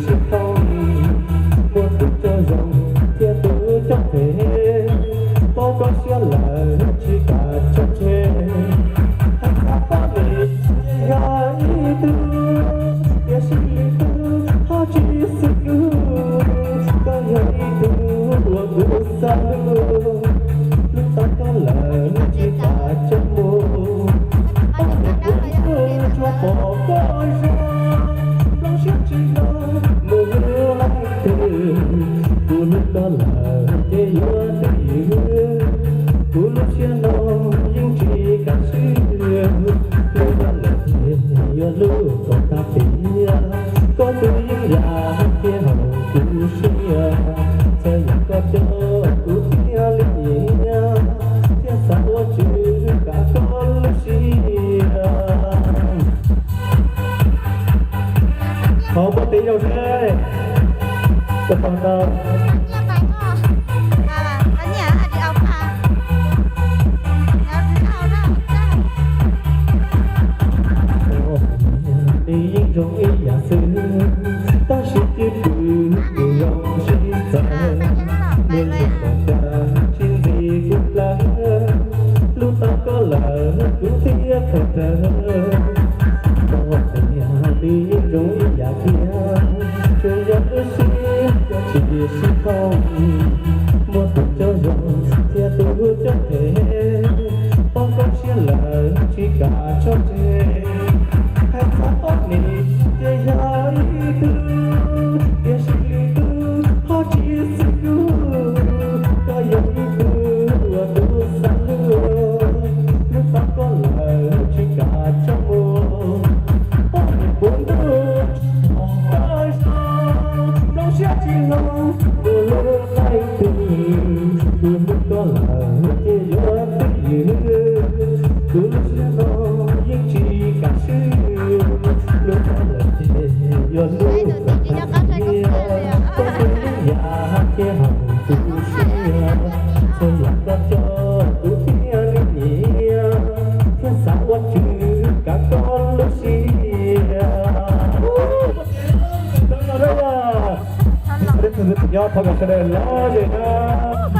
sib thooj, muaj tus coj zoo thiab tus coj phem, pom koj siab lawm tsis kam tso tseg. Hais txog poj niam ces yog ib tug, tiam sis lwm tus ho tsis xwm kub. Koj yog ib tug uas kuv xav hlub, hlub tau koj lawm tsis kam tso mus. Poj niam kuv hlub tsuas pom koj zoo, zoo siab tsis zoo mus hlub leej twg. Kuv hlub koj lawm ces yuav twj ywm, kuv lub siab no yeej tsis kam swb. Hlub koj lawm ces yuav hlub kom tag tiam, koj tus yeeb yam thiab haum kuv siab. Txhua yam koj coj kuv thiaj li nyiam, thiab xav ua tswv kav koj lub siab. Thov npau taws zoo seb, ua tsaug ntau. Nws yeej zoo ib yam xwb, tab sis cwj pwm nws zoo sib txawv. Nws yeej kom cas tsis ntxim kuv plawv, hlub tau koj lawm kuv thiaj khaws rawv. Koj tias nws yeej zoo ib yam thiab, tsuas yog lub siab tsis sib thooj, muaj tus coj zoo thiab tus coj phem, pom koj siab lawm tsis kam tso tseg. Hais txog poj niam ces yog ib tug, tiam sis lwm tus ho tsis xwm kub. Koj yog ib tug uas kuv xav hlub, hlub tau koj lawm tsis kam tso mus. Poj niam kuv hlub tsuas pom koj zoo, zoo siab tsis zoo mus hlub leej twg. Kuv hlub koj lawm ces yuav twj ywm, kuv lub siab no yeej tsis kam swb. Hlub koj lawm ces yuav hlub kom tag tiam, koj tus yeeb yam thiab haum kuv siab. Txhua yam koj coj kuv thiaj li nyiam, thiab xav ua tswv kav koj lub siab. Nyob thov kom sawv daws lom zem na.